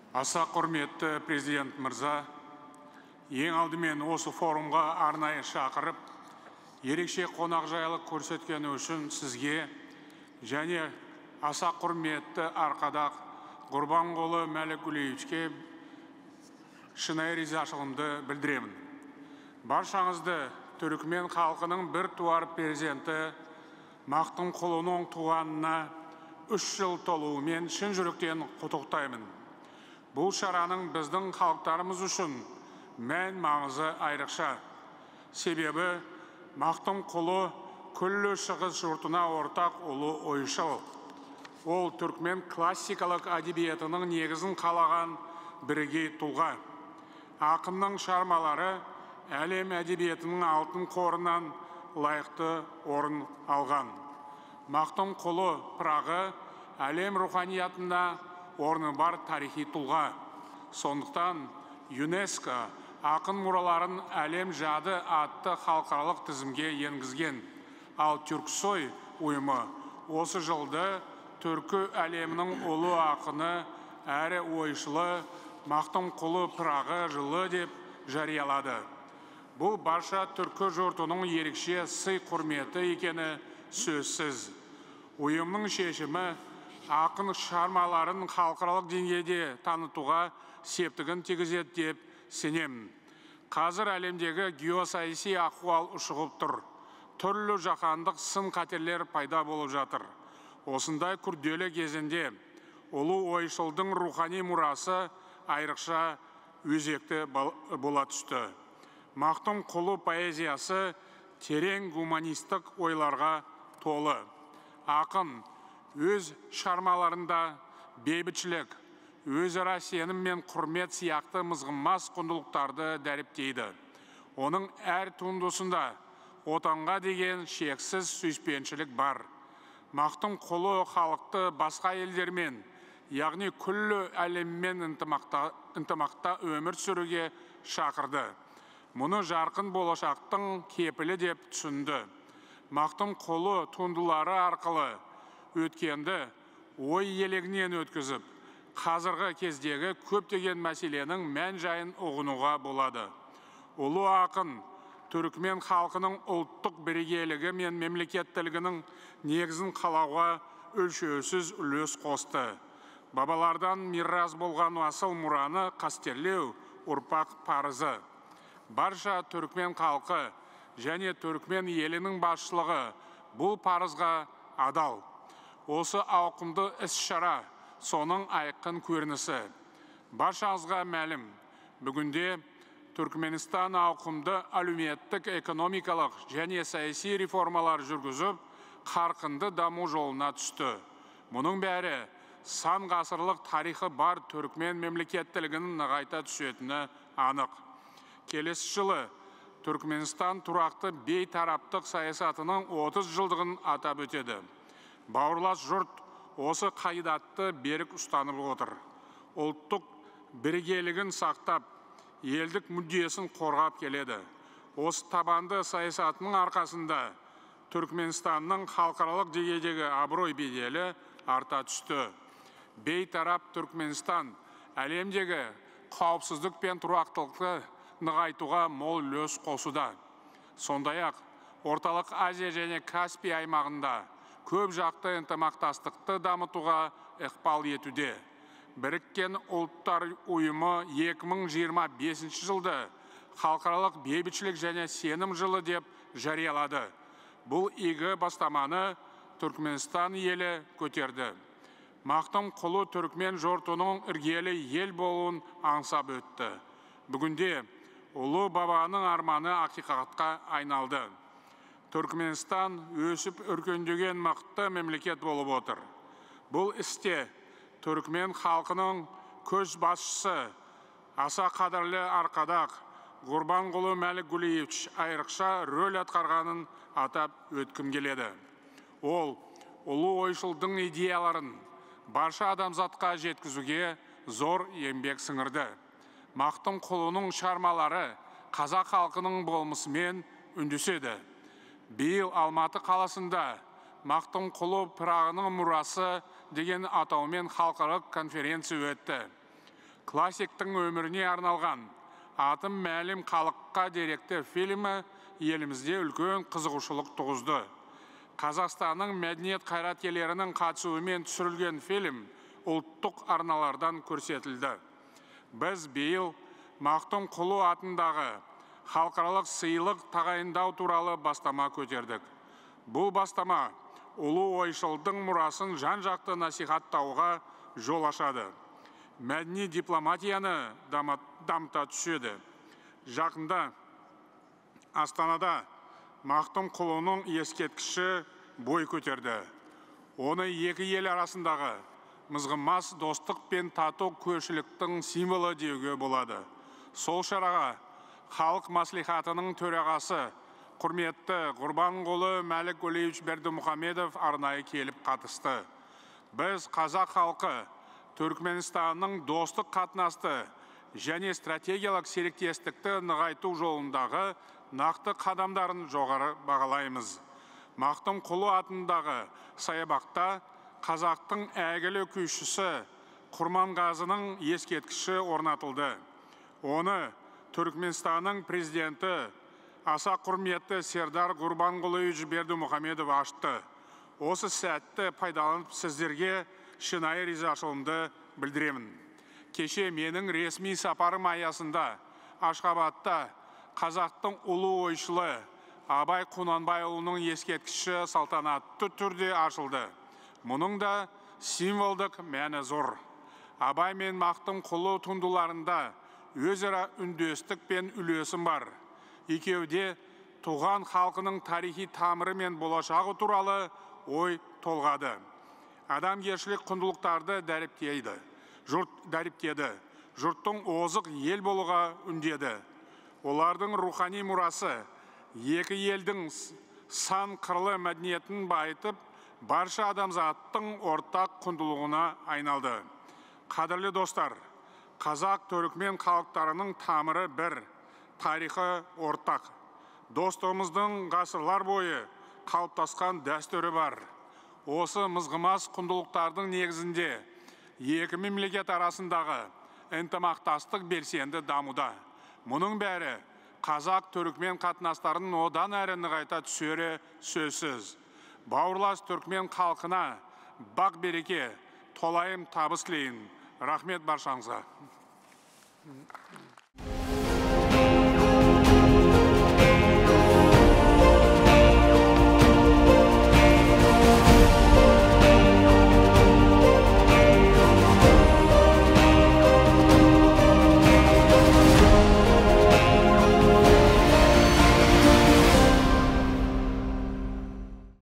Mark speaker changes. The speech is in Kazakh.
Speaker 1: Аса құрметті президент мырза, ең алдымен осы форумға арнайы шақырып, ерекше қонақжайлық көрсеткені үшін сізге және аса құрметті Арқадақ Гурбанғұлы Мәлікгулиевичке шынайы ризашылығымды білдіремін. Баршаңызды түрікмен халқының бір туар перзенті Мақтымқұлының туғанына 3 жыл толуымен шын жүректен құттықтаймын. Бұл шараның біздің халықтарымыз үшін мән маңызы айрықша. Себебі Мақтымқұлы күллі шығыс жұртына ортақ ұлы ойшыл. Ол түркмен классикалық әдебиетінің негізін қалаған бірегей тұлға. Ақынның шығармалары әлем әдебиетінің алтын қорынан лайықты орын алған. Мақтымқұлы Пырағы әлем руханиятында орны бар тарихи тұлға. Сондықтан ЮНЕСКО ақын мұраларын әлем жады атты халықаралық тізімге енгізген. Ал Түрксой ұйымы осы жылды түркі әлемінің ұлы ақыны әрі ойшылы Мақтымқұлы Пырағы жылы деп жариялады. Бұл барша түркі жұртының ерекше сый құрметі екені сөзсіз. Ұйымның шешімі ақын шығармаларын халықаралық деңгейде танытуға септігін тигізеді деп сенемін. Қазір әлемдегі геосаяси ахуал ушығып тұр. Түрлі жаһандық сын қатерлер пайда болып жатыр. Осындай күрделі кезеңде ұлы ойшылдың рухани мұрасы айрықша өзекті бола түсті. Мақтымқұлы поэзиясы терең гуманистік ойларға толы. Ақын өз шығармаларында бейбітшілік, өзара сенім мен құрмет сияқты мызғымас құндылықтарды дәріптейді. Оның әр туындысында отанға деген шексіз сүйіспеншілік бар. Мақтымқұлы халықты басқа елдермен, яғни күллі әлеммен ынтымақта өмір сүруге шақырды. Мұны жарқын болашақтың кепілі деп түсінді. Мақтымқұлы туындылары арқылы өткенді ой елегінен өткізіп, қазіргі кездегі көптеген мәселенің мән-жайын ұғынуға болады. Ұлы ақын түрікмен халқының ұлттық бірегейлігі мен мемлекеттілігінің негізін қалауға өлшеусіз үлес қосты. Бабалардан мирас болған асыл мұраны қастерлеу ұрпақ парызы. Барша түрікмен халқы және түрікмен елінің басшылығы бұл парызға адал. Осы ауқымды іс-шара соның айқын көрінісі. Баршаңызға мәлім, бүгінде Түркменстан ауқымды әлеуметтік, экономикалық және саяси реформалар жүргізіп, қарқынды даму жолына түсті. Мұның бәрі сан ғасырлық тарихы бар түрікмен мемлекеттілігінің нығайта түсетіні анық. Келесі жылы Түркменстан тұрақты бейтараптық саясатының 30 жылдығын атап өтеді. Бауырлас жұрт осы қағидатты берік ұстанып отыр. Ұлттық бірегейлігін сақтап, елдік мүддесін қорғап келеді. Осы табанды саясатының арқасында Түркменстанның халықаралық деңгейдегі абырой беделі арта түсті. Бейтарап Түркменстан әлемдегі қауіпсіздік пен тұрақтылықты нығайтуға мол үлес қосуда. Сондай-ақ, Орталық Азия және Каспий аймағында көп жақты ынтымақтастықты дамытуға ықпал етуде. Біріккен Ұлттар Ұйымы 2025 жылды халықаралық бейбітшілік және сенім жылы деп жариялады. Бұл игі бастаманы Түркменстан елі көтерді. Мақтымқұлы түрікмен жұртының іргелі ел болуын аңсап өтті. Бүгінде ұлы бабаның арманы ақиқатқа айналды. Түркменстан өсіп өркендеген мықты мемлекет болып отыр. Бұл істе түрікмен халқының көшбасшысы аса қадірлі Арқадақ Гурбанғұлы Мәлікгулиевич айрықша рөл атқарғанын атап өткім келеді. Ол ұлы ойшылдың идеяларын барша адамзатқа жеткізуге зор еңбек сіңірді. Мақтымқұлының шығармалары қазақ халқының болмысымен үндеседі. Биыл Алматы қаласында Мақтымқұлы Пырағының мұрасы деген атаумен халықаралық конференция өтті. Классиктің өміріне арналған «Атым мәлім халыққа» деректі фильмі елімізде үлкен қызығушылық туғызды. Қазақстанның мәдениет қайраткерлерінің қатысуымен түсірілген фильм ұлттық арналардан көрсетілді. Біз биыл Мақтымқұлы атындағы халықаралық сыйлық тағайындау туралы бастама көтердік. Бұл бастама ұлы ойшылдың мұрасын жан-жақты насихаттауға жол ашады. Мәдени дипломатияны дамыта түседі. Жақында Астанада Мақтымқұлының ескерткіші бой көтерді. Оны екі ел арасындағы мызғымас достық пен тату көршіліктің символы деуге болады. Сол шараға Халық мәслихатының төрағасы құрметті Құрбанғұлы Мәлікғалиевич Бердімұхамедов арнайы келіп қатысты. Біз, қазақ халқы, Түркменстанның достық қатынасты және стратегиялық серіктестікті нығайту жолындағы нақты қадамдарын жоғары бағалаймыз. Мақтымқұлы атындағы саябақта қазақтың әйгілі күйшісі Құрманғазының ескерткіші орнатылды. Оны Түркменстанның президенті аса құрметті Сердар Гурбанғұлович Бердімұхамедов ашты. Осы сәтті пайдаланып, сіздерге шынайы ризашылығымды білдіремін. Кеше менің ресми сапарым аясында Ашхабадта қазақтың ұлы ойшылы Абай Құнанбайұлының ескерткіші салтанатты түрде ашылды. Мұның да символдық мәні зор. Абай мен Мақтымқұлы туындыларында өзара үндестік пен үйлесім бар. Екеуі де туған халқының тарихи тамыры мен болашағы туралы ой толғады. Адамгершілік құндылықтарды дәріптеді. Жұрттың озық ел болуға үндеді. Олардың рухани мұрасы екі елдің сан қырлы мәдениетін байытып, барша адамзаттың ортақ құндылығына айналды. Қадірлі достар, қазақ түрікмен халықтарының тамыры бір, тарихы ортақ. Достығымыздың ғасырлар бойы қалыптасқан дәстүрі бар. Осы мызғымас құндылықтардың негізінде екі мемлекет арасындағы ынтымақтастық белсенді дамуда. Мұның бәрі қазақ түрікмен қатынастарын одан әрі нығайта түсері сөзсіз. Бауырлас түрікмен халқына бақ береке, толайым табыс тілеймін. Рахмет баршаңызға.